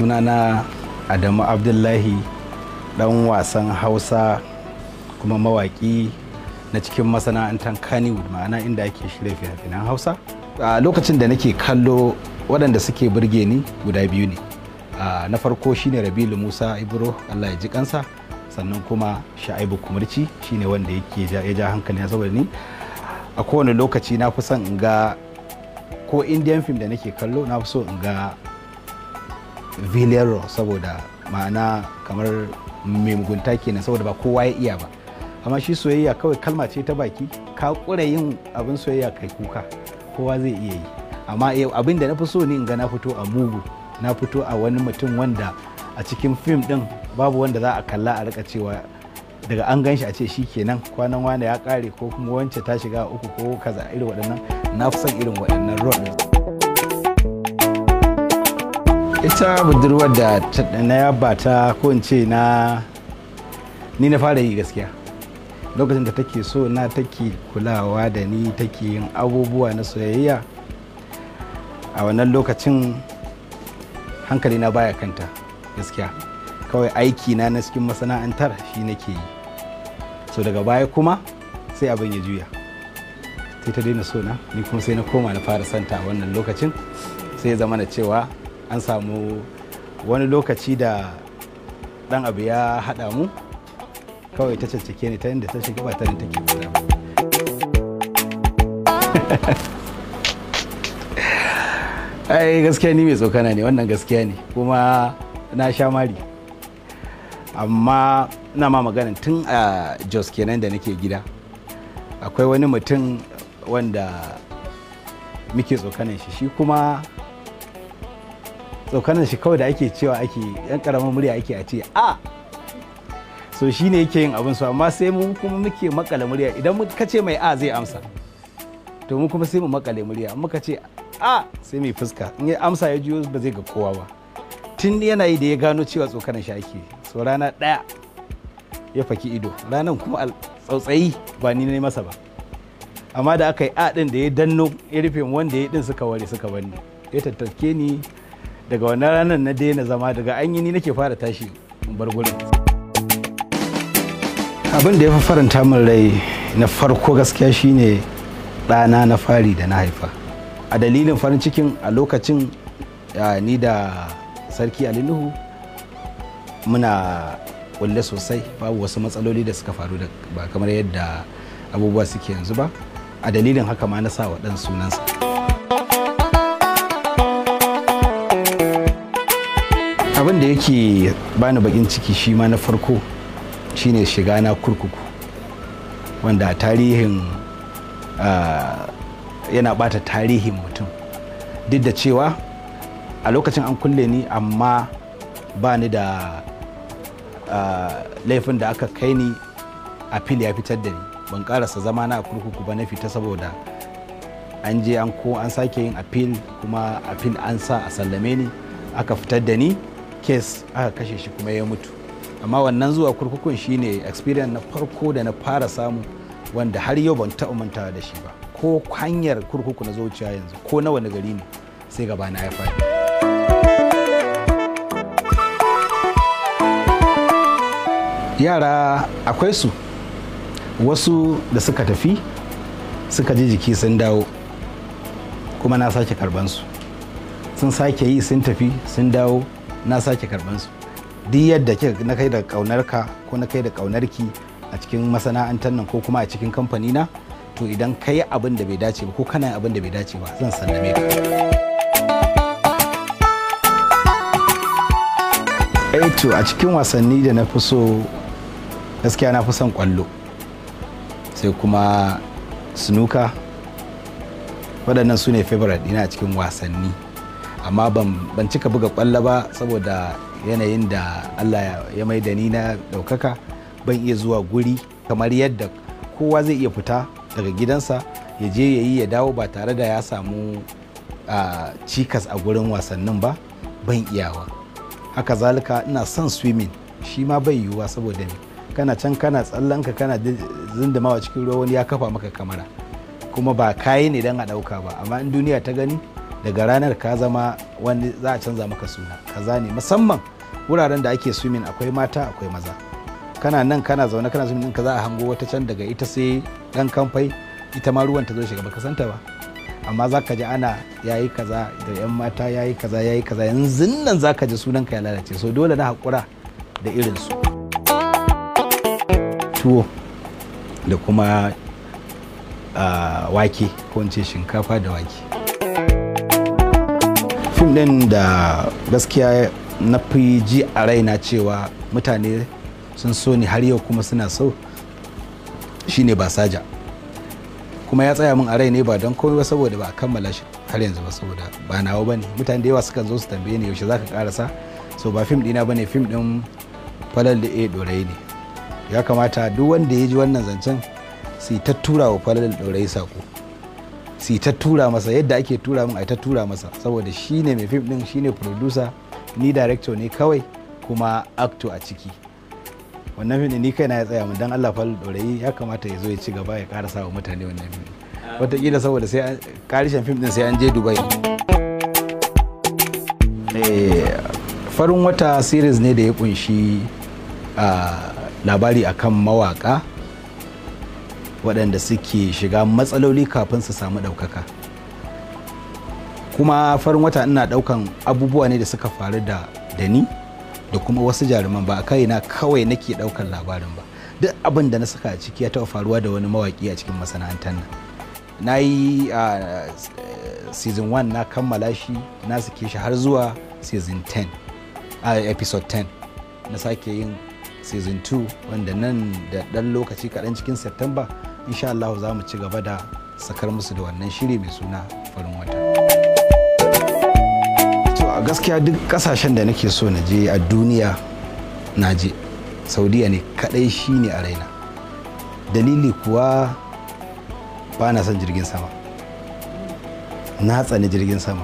Sunana Adamu Abdullahi, dan wasan Hausa kuma mawaki na cikin masana'antar Kannywood, ma'ana inda ake shirya fina-finan Hausa. A lokacin da nake kallo, waɗanda suke burge ni guda biyu ne. Na farko shine Rabilu Musa Ibro, Allah ya ji kansa, sannan kuma Sha'ibu Kumurci shine wanda yake ya ja hankali, saboda ni a kowane lokaci na fi son in ga ko Indian film da nake kallo, na fi so in ga villain role, saboda ma'ana kamar mai mugunta kenan, saboda ba kowa ya iya ba. Amma shi soyayya kawai kalma ce ta baki, ka kura yin abin soyayya kai kuka, kowa zai iya yi. Amma abin da na fi so ni in ga na fito a mugu, na fito a wani mutum wanda a cikin fim din babu wanda za a kalla a rika cewa daga an gan shi a ce shi kenan kwanan wane ya kare, ko kuma wance ta shiga uku ko kaza, irin waɗannan. Na fi son irin waɗannan role. Ita budurwar da na yaba ta, ko in ce na ni na fara yi gaskiya, lokacin da take so na, take kulawa da ni, take yin abubuwa na soyayya, a wannan lokacin hankali na baya kanta gaskiya. Kawai aiki na na cikin masana'antar shi nake yi. So daga baya kuma sai abin ya juya, sai ta daina so na, ni kuma sai na koma na fara santa. A wannan lokacin sai ya zama na cewa an samu wani lokaci da dan abu ya haɗa mu, kawai ta caccake ni ta inda ta shiga ba ta nan take fita ba. Ai gaskiya ni mai tsokana ne, wannan gaskiya ne, kuma na sha mari. Amma ina ma magana tun a Jos kenan da nake gida, akwai wani mutum wanda muke tsokanan shi. Shi kuma tsokanan shi kawai da ake cewa ake yan karamin murya ake a ce a so shi ne yake yin abin su, amma sai mu kuma muke makale murya. Idan muka ce mai a zai amsa, to mu kuma sai mu makale murya, muka ce a sai mai fuska, in ya amsa ya juyo ba zai ga kowa ba. Tun yana yi da ya gano cewa tsokanan shi ake, so rana ɗaya ya faki ido, ranan kuma tsautsayi ba ni ne masa ba, amma da aka yi a ɗin da ya danno ya rufe, wanda ya ɗin suka ware suka banni, ya tattake ni. Daga wannan ranar na daina zama, daga an yi ni nake fara tashi in bar gurin. Abin da ya fi faranta min rai na farko gaskiya shine ɗana na fari da na haifa. A dalilin farin cikin a lokacin ni da Sarki Ali Nuhu muna kulle sosai, babu wasu matsaloli da suka faru da ba kamar yadda abubuwa suke yanzu ba. A dalilin haka ma na sa wa ɗan sunansa. Abin da yake bani bakin ciki shi ma na farko shine shiga na kurkuku, wanda tarihin yana bata tarihin mutum. Duk da cewa a lokacin an kulle ni, amma ba ni da laifin da aka kai ni, appeal ya fitar da ni. Ban karasa zama na a kurkuku ba, na fita saboda an je an ko an sake yin appeal, kuma appeal an sa a sallame ni, aka fitar da ni, case aka kashe shi kuma ya mutu. Amma wannan zuwa kurkukun shine experience na farko da na fara samu wanda har yau ban taɓa mantawa da shi ba. Ko hanyar kurkuku na zuciya yanzu ko na wani gari ne, sai gaba na ya faɗi. Yara akwai su, wasu da suka tafi suka ji jiki sun dawo, kuma na sake karban su. Sun sake yi sun tafi sun dawo, na sake karban su. Duk yadda na kai da kaunarka ko na kai da kaunarki a cikin masana'antar nan ko kuma a cikin kamfani na, to idan ka yi abin da bai dace ba ko kana yin abin da bai dace ba, zan sallame ka. Eh to, a cikin wasanni da na fi so gaskiya na fi son kwallo, sai kuma snooker. Waɗannan su ne favorite ɗina a cikin wasanni, amma ban cika buga kwallo ba saboda yanayin da Allah ya mai da ni na ɗaukaka, ban iya zuwa guri kamar yadda kowa zai iya fita daga gidansa ya je ya yi ya dawo ba tare da ya samu cikas a gurin wasannin ba, ban iyawa. Haka zalika ina son swimming, shi ma bai yiwuwa saboda me, kana can kana tsallanka kana zindimawa cikin ruwa, wani ya kafa maka kamara, kuma ba kayi ne don a ɗauka ba, amma in duniya ta gani Daga ranar ka zama wani, za a canza maka suna kaza ne. Musamman wuraren da ake swimming, akwai mata akwai maza. Kana nan kana zaune kana swimming ka, za a hango wata can daga ita sai dan kamfai, ita ma ruwan ta zo shiga, baka santa ba, amma za ka ji ana yayi kaza da yan mata, yayi kaza, yayi kaza. Yanzu nan za ka ji sunan ka ya lalace. So dole na haƙura da irin su. Tuwo da kuma wake, ko in ce shinkafa da wake. Fim ɗin da gaskiya na fi ji a raina cewa mutane sun so ni har yau kuma suna so shine Basaja. Kuma ya tsaya min a rai ne ba don komai ba, saboda ba a kammala shi har yanzu ba, saboda ba nawa bane. Mutane da yawa sukan zo su tambaye ni, "Yaushe zaka karasa?" So ba fim dina bane, fim din Falal da A Dorai ne. Ya kamata duk wanda ya ji wannan zancen su ta tura wa Falal Dorai sako, su ta tura masa yadda ake tura min, a ta tura masa, saboda shi ne mai fim din, shi ne producer, ni director ne kawai kuma actor a ciki. Wannan fim ni kaina ya tsaya mun. Dan Allah Falal Dorai ya kamata ya zo ya ci gaba ya karasa wa mutane wannan fim. Wataƙila saboda sai karishen fim din sai an je Dubai. Farin Wata series ne da ya kunshi labari akan mawaka waɗanda suke shiga matsaloli kafin su samu ɗaukaka. Kuma Farin Wata ina ɗaukan abubuwa ne da suka faru da ni da kuma wasu jaruman, ba a kaina kawai nake ɗaukan labarin ba. Duk abin da na saka a ciki ya taɓa faruwa da wani mawaƙi a cikin masana'antar nan. Na yi season 1, na kammala shi, na sake shi har zuwa season 10, episode 10. Na sake yin season 2, wanda nan da ɗan lokaci kaɗan cikin September insha Allah za mu ci gaba da sakar musu da wannan shiri mai suna Farin Wata. To, a gaskiya duk kasashen da nake so na je a duniya na je. Saudiya ne kadai shine a raina. Dalili kuwa, ba na son jirgin sama. Na tsani jirgin sama,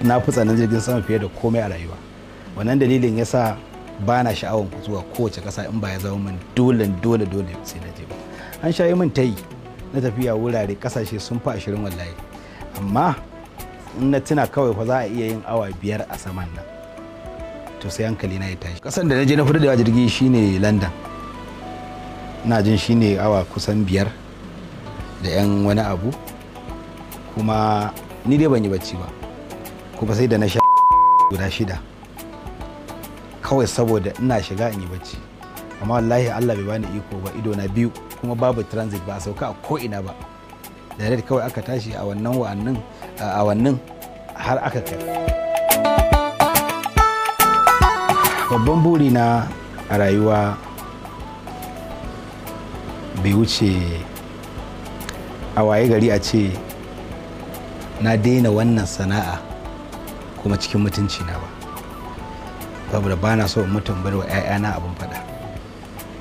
na fi tsanin jirgin sama fiye da komai a rayuwa. Wannan dalilin yasa ba na sha'awan zuwa kowace ƙasa in ba ya zama min dole dole dole sai na je ba. An sha yi min tayi na tafiya wurare, ƙasashe sun fi 20 wallahi, amma in na tuna kawai fa za a iya yin awa 5 a saman nan, to sai hankali na ya tashi. Ƙasan da na je na fi da jirgi shine London. Na jin shine awa kusan 5 da yan wani abu, kuma ni dai ban yi bacci ba, kuma sai da na sha guda shida kawai saboda ina shiga in yi bacci. Amma wallahi Allah bai bani iko ba, ido na biyu, kuma babu transit, ba a sauka a ko ina ba, direct kawai aka tashi a wannan wa'annin awannin har aka kai. Babban buri na a rayuwa bai wuce a waye gari a ce na daina wannan sana'a kuma cikin mutunci na ba, saboda ba na so in mutum bar wa 'ya'yana abin faɗa.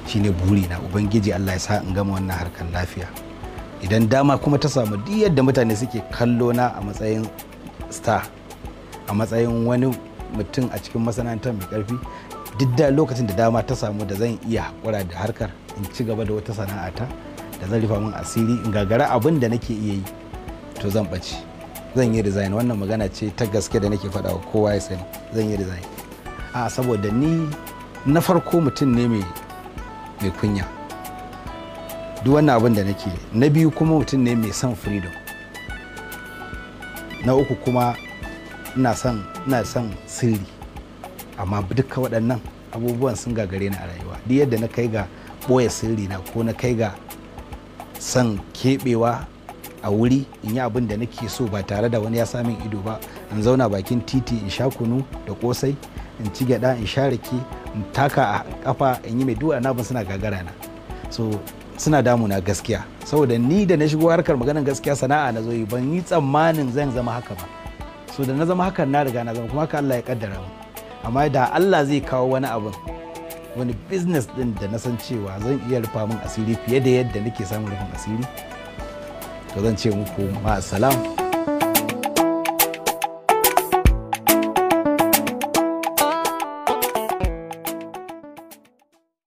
Shine buri na. Ubangiji Allah ya sa in gama wannan harkar lafiya. Idan dama kuma ta samu, duk yadda mutane suke kallo na a matsayin star, a matsayin wani mutum a cikin masana'antar mai karfi, duk da lokacin da dama ta samu da zan iya haƙura da harkar in ci gaba da wata sana'ata da zan rufa min asiri in gagara abin da nake iya yi, to zan ɓace, zan yi resign. Wannan magana ce ta gaske da nake faɗa wa kowa ya sani, zan yi resign. A saboda ni na farko mutum ne mai kunya, duk wannan abin da nake. Na biyu kuma mutum ne mai son freedom. Na uku kuma ina son sirri. Amma duka waɗannan abubuwan sun gagare ni a rayuwa. Duk yadda na kai ga ɓoye sirri na ko na kai ga son keɓewa a wuri in yi abin da nake so ba tare da wani ya sa min ido ba, in zauna bakin titi in sha kunu da kosai, in ci gyada, in sha rake, in taka a kafa, in yi mai duk abin suna gagara na. So suna damuna gaskiya, saboda ni da na shigo harkar, maganar gaskiya, sana'a na zo yi, ban yi tsammanin zan zama haka ba. So da na zama hakan, na riga na zama, kuma haka Allah ya kaddara mu. Amma da Allah zai kawo wani abin, wani business din da na san cewa zan iya rufa min asiri fiye da yadda nake samun rufin asiri, to zan ce muku ma'asalam.